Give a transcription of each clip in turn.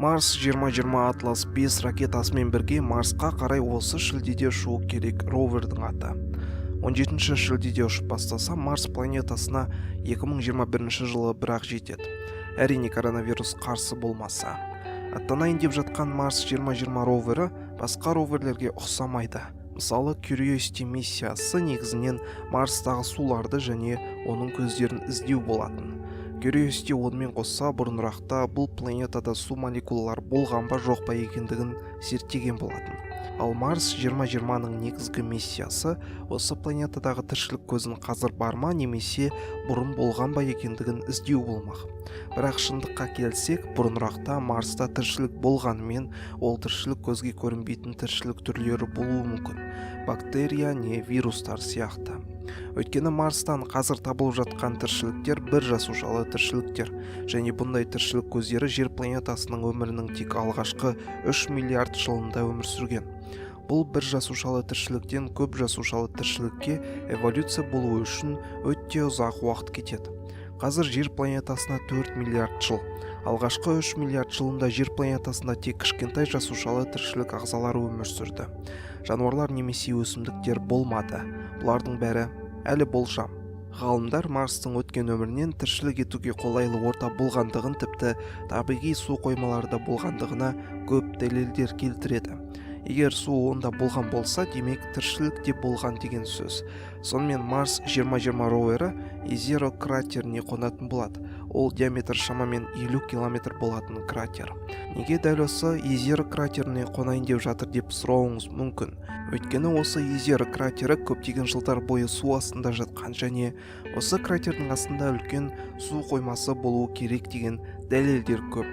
Марс 2020 Атлас 5 ракетасымен бірге Марсқа қарай осы шілдеде ұшуы керек. Ровердің аты 17 шілдеде ұшып бастаса, Марс планетасына 2021 жылы бірақ жетеді, әрине, коронавирус қарсы болмаса. Аттанайын деп жатқан Марс 2020 ровері басқа роверлерге ұқсамайды. Мысалы, Curiosity миссиясы негізінен Марстағы суларды және оның көздерін іздеу болатын. Curiosity онымен қоса бұрынырақта бұл планетада су молекулалары болған ба, жоқ па екендігін зерттеген болатын. Ал Марс 2020-ның негізгі миссиясы осы планетадағы тіршілік көзін қазір бар ма немесе бұрын болған ба екендігін іздеу болмақ. Бірақ шындыққа келсек, бұрынырақта Марста тіршілік болғанымен, ол тіршілік көзге көрінбейтін тіршілік түрлері болуы мүмкін, бактерия не вирустар сияқты. Өйткені Марстан қазір табылып жатқан тіршіліктер бір жасушалы тіршіліктер және бұндай тіршілік көздері Жер планетасының өмірінің тек алғашқы 3 миллиард жылында өмір сүрген. Бұл бір жасушалы тіршіліктен көп жасушалы тіршілікке эволюция болуы үшін өте ұзақ уақыт кетеді. Қазір Жер планетасына 4 миллиард жыл. Алғашқы 3 миллиард жылында Жер планетасында тек кішкентай жасушалы тіршілік ағзалары өмір сүрді, жануарлар немесе өсімдіктер болмады. Бұлардың бәрі әлі болжам. Ғалымдар Марстың өткен өмірінен тіршілік етуге қолайлы орта болғандығын, тіпті табиғи су қоймалары да болғандығына көп дәлелдер келтіреді. Егер су онда болған болса, демек, тіршілік те болған деген сөз. Сонымен, Марс 2020 ровері Езеро кратеріне қонатын болады. Ол диаметрі шамамен 50 километр болатын кратер. Неге дәл осы Езеро кратеріне қонайын деп жатыр деп сұрауыңыз мүмкін. Өйткені осы Езеро кратері көптеген жылдар бойы су астында жатқан және осы кратердің астында үлкен су қоймасы болуы керек деген дәлелдер көп.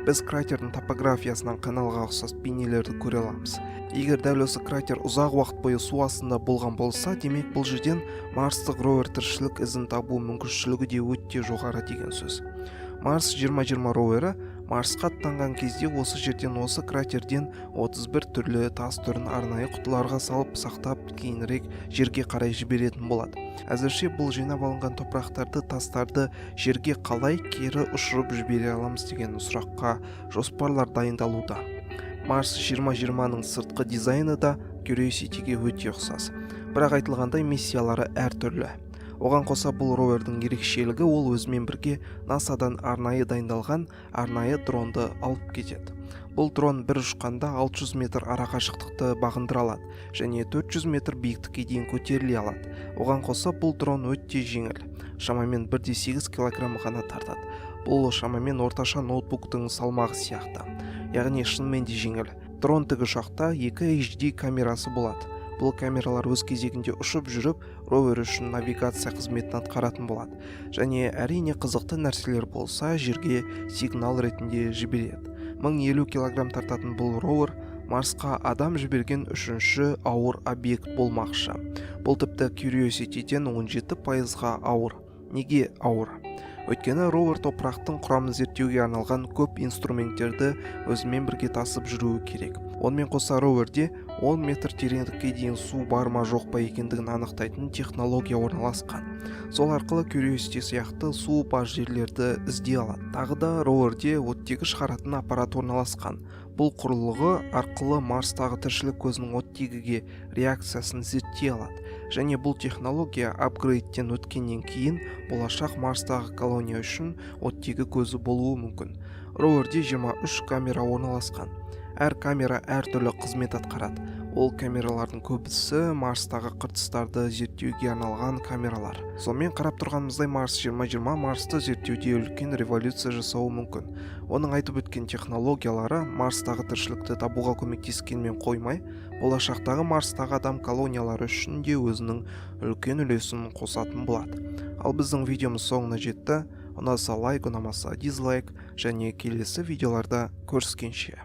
Біз кратердің топографиясынан каналға ұқсас бейнелерді көре аламыз. Егер дәл осы кратер ұзақ уақыт бойы су астында болған болса, демек, бұл жерден марстық ровер тіршілік ізін табу мүмкіншілігі де өте жоғары деген сөз. Марс 2020 ровері Марсқа аттанған кезде осы жерден, осы кратерден 31 түрлі тас түрін арнайы құтыларға салып сақтап, кейінірек Жерге қарай жіберетін болады. Әзірше бұл жинап алынған топырақтарды, тастарды Жерге қалай кері ұшырып жібере аламыз деген сұраққа жоспарлар дайындалуда. Марс 2020-ның сыртқы дизайны да Curiosity-ге өте ұқсас, бірақ айтылғандай, миссиялары әртүрлі. Оған қоса, бұл ровердің ерекшелігі: ол өзімен бірге НАСАдан арнайы дайындалған арнайы дронды алып кетеді. Бұл дрон бір ұшқанда 600 метр арақашықтықты бағындыра алады және 400 метр биіктікке дейін көтеріле алады. Оған қоса, бұл дрон өте жеңіл, шамамен 1,8 килограмм ғана тартады. Бұл шамамен орташа ноутбуктың салмағы сияқты, яғни шынымен де жеңіл. Дрон тікұшақта екі HD камерасы болады. Бұл камералар өз кезегінде ұшып жүріп ровер үшін навигация қызметін атқаратын болады және, әрине, қызықты нәрселер болса, Жерге сигнал ретінде жібереді. 1050 килограмм тартатын бұл ровер Марсқа адам жіберген үшінші ауыр объект болмақшы. Бұл тіпті Curiosity-ден 17%-ға ауыр. Неге ауыр? Өйткені ровер топырақтың құрамын зерттеуге арналған көп инструменттерді өзімен бірге тасып жүруі керек. Онымен қоса, роверде 10 метр тереңдікке дейін су бар ма, жоқ па екендігін анықтайтын технология орналасқан. Сол арқылы Curiosity сияқты су бар жерлерді іздей алады. Тағы да роверде оттегі шығаратын аппарат орналасқан. Бұл құрылғы арқылы Марстағы тіршілік көзінің оттегіге реакциясын зерттей алады және бұл технология апгрейдтен өткеннен кейін болашақ Марстағы колония үшін оттегі көзі болуы мүмкін. Роверде 23 камера орналасқан. Әр камера әртүрлі қызмет атқарады. Ол камералардың көбісі Марстағы қыртыстарды зерттеуге арналған камералар. Сонымен, қарап тұрғанымыздай, Марс 2020 Марсты зерттеуде үлкен революция жасауы мүмкін. Оның айтып өткен технологиялары Марстағы тіршілікті табуға көмектескенмен қоймай, болашақтағы Марстағы адам колониялары үшін де өзінің үлкен үлесін қосатын болады. Ал біздің видеомыз соңына жетті. Ұнаса, лайк, ұнамаса, дизлайк және келесі видеоларда көріскенше.